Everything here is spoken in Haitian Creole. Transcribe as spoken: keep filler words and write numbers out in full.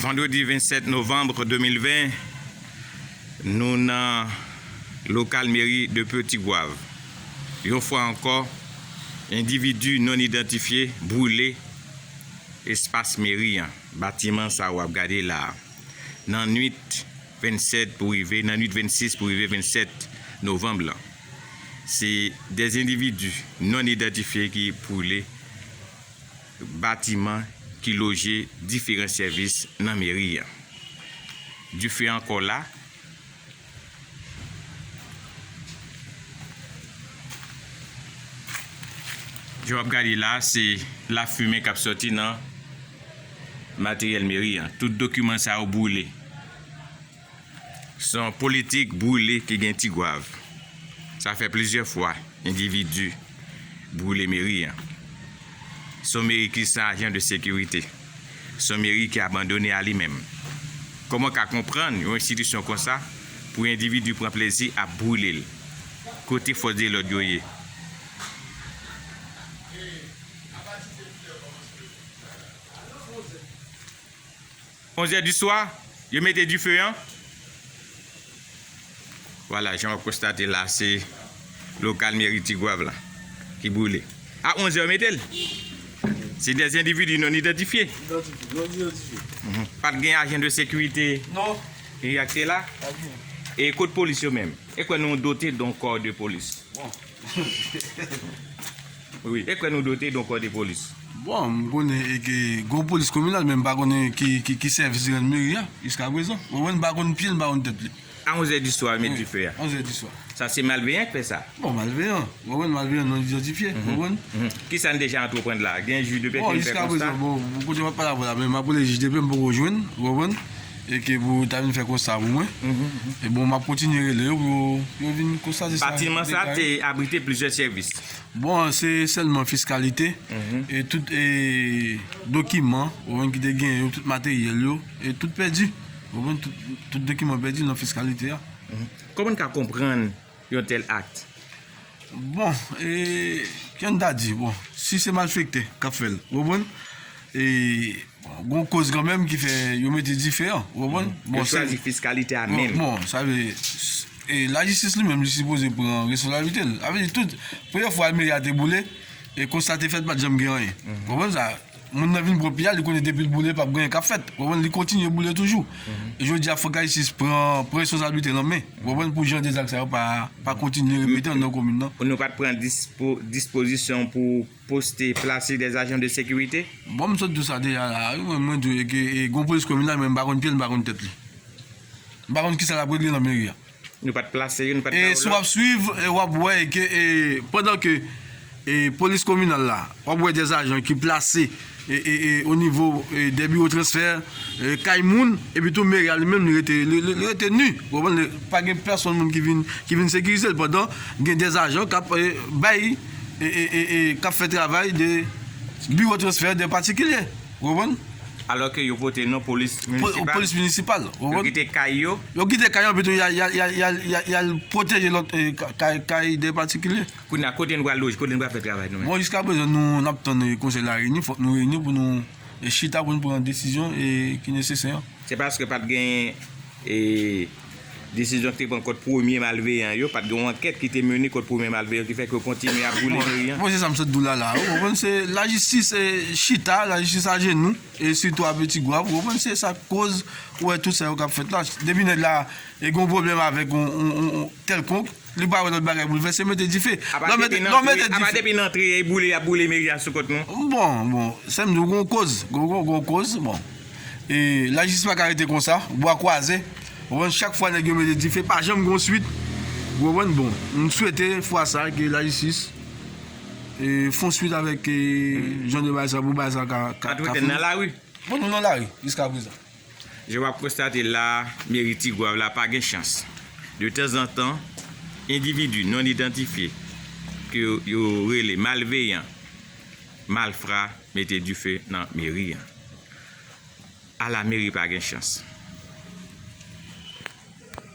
Vandredi vennsèt novanm de mil ven, nou nan lokal meri de Petit Goâve. Yon fwa ankò, endividi non idantifye boule espas meri an, batiman sa w ap gade la a, nan nwit vennsèt pou rive, nan nwit vennsis pou rive vennsèt novanm lan. Se de endividi non idantifye ki boule batiman ki loje diferan sèvis nan meri an. Dife ankò la. Jan w ap gade la, se lafimen k ap sòti nan materyèl meri an. Tout dokiman sa yo boule. Se yon politik boule ki gen Ti Gwav. Sa fè plizyè fwa endividi boule meri an. Se yon meri ki san ajan de sekirite. Se yon meri ki abandone a li menm. Kòman w ka konprann yon enstitisyon konsa pou endividi pran plezi ap boule l? Kote fòs de lòd yo ye? Onzè di swa, yo mete dife an. Vwala, jan w ap konstate la, se lokal meri Ti Gwav la ki boule. A onzè yo mete l. Se de endividi non idantifye. Idantifye, non idantifye. Mhm. Pa t gen ajan de sekirite. Non. Ki akte la. Pa t gen. E kot polis yo menm? E kwè nou dote d on kò de polis? Bon. Wi, e kwè nou dote d on kò de polis? Bon, m konnen e ke gon polis kominal, men m pa konnen ki, ki, ki sèvis li rann meri a, jiska prezan. Ou konprann, m pa konn pye l, m pa konn tèt li. A onzè di swa, yo met dife a. Onzè di swa. Sa se malveyan k fè sa? Bon, malveyan. Ou konprann, malveyan non idantifye. Ou konprann? Mhm. Kisa n deja antreprann la? Gen jij de pè ki fè konsta? Bon, jiska prezan, bon, kote m ap pale avè w la, men m ap rele jij de pè, m poko jwenn, ou konprann? E ke pou ta vin fè konsta pou mwen. Mhm, mhm. E bon, m ap kontinye rele yo pou yo, yo vin konstate sa. Batiman sa te abrite plizyè sèvis. Bon, se sèlman fiskalite, mhm, e tout, e, dokiman, ou konprann, ki te gen yo, tout materyèl yo, e tout pèdi. Ou konprann, tout, tout dokiman pèdi nan fiskalite a. Mhm. Kòman n ka konprann yon tèl akt? Bon, e, kè n ta di, bon, si se malfektè k ap fè l, ou konprann? E, bon, gon koz kanmenm ki fè yo mete dife an, ou konprann? Mhm. Bon, yo chwazi fiskalite a menm. Bon, sa vle, e, lajistis li menm, li sipoze pran responsablite l. Sa vle di tout, premyè fwa meri a te boule, e konsta te fèt, pa t janm gen anyen. Mhm. Ou konprann sa? Moun nan vin pran pye a, li konnen depi l boule, p ap gen anyen k ap fèt. Ou konprann? Li kontinye boule toujou. Mhm. E jodi a, fòk lajistis pran, pran responsablite l an men. Ou konprann? Pou jan de zak sa yo pa, pa kontinye repete anndan komin nan. Nou pa t pran dispo-, dispozisyon pou poste, plase de ajan de sekirite? Bon, m sot di w sa deja la, wi, mwen, mwen di w ke, e, gon polis kominal, men m pa konn pye l, m pa konn tèt li. M pa konn kisa l ap regle nan meri a. Nou pa t plase yo, nou pa t... E si w ap swiv, e w ap wè ke, e, pandan ke, e, polis kominal la, w ap wè de ajan ki plase, e, e, e, o nivo, e, de biwo transfè, e, kay moun, epi tou meri a li menm, li rete, li, li, li rete ni. Ou konprann? Li, pa gen pèsonn moun ki vin, ki vin sekirize l, pandan gen de ajan k ap, e, bay, e, e, e, e, k ap fè travay de biwo transfè de patikilye. Ou konprann? Alò ke yo pote non polis minisipal. Polis minisipal, ou konprann? Yo kite kay yo. Yo kite kay yo, epi tou y al, y al, y al, y al, y al, y al pwoteje lòt, e, ka-, kay, kay de patikilye. Kounye a, kote n pral loje, kote n pral fè travay nou menm? Bon, jiska prezan, nou, n ap tann, e, konsèy la reyini, fòk nou reyini pou nou, e, chita pou nou pran desizyon, e, ki nesesè an. Se paske pa t gen, e, desizyon ki te pran kont premye malveyan yo, pa t gen yon ankèt ki te mennen kont premye malveyan ki fè ke yo kontinye ap boule meri an. Bon, se sa m sot di w la, la. Ou konprann, se lajistis, e, chita, lajistis ajenou, e sitou a Petit Goâve, ou konprann, se sa k koz, ou wè tout sa yo k ap fèt la. Depi nèg la, e, gen yon pwoblèm avèk yon, yon, yon, yon kèlkonk, li pa wè lòt bagay pou l fè, se mete dife. Apa depi nan antre, apa depi nan antre, e boule, y ap boule meri a sou kont nou? Bon, bon, sa m di w, gon koz, gon, gon, gon koz, bon. E lajistis pa ka rete konsa, bwa kwaze. Ou konprann, chak fwa nèg yo mete dife, pa janm gon swit. Ou konprann, bon, m swete fwa sa ke lajistis, e, fè yon swit avèk, e, jan de bagay sa, pou bagay sa ka, ka, ka fini. Antretan nan lari. Bon, nou nan lari, jiska prezan. Jan w ap konstate la, meri Ti Gwav la pa gen chans. De tanzantan, endividi non idantifye ke yo rele malveyan, malfra, mete dife nan meri an. Ala meri pa gen chans.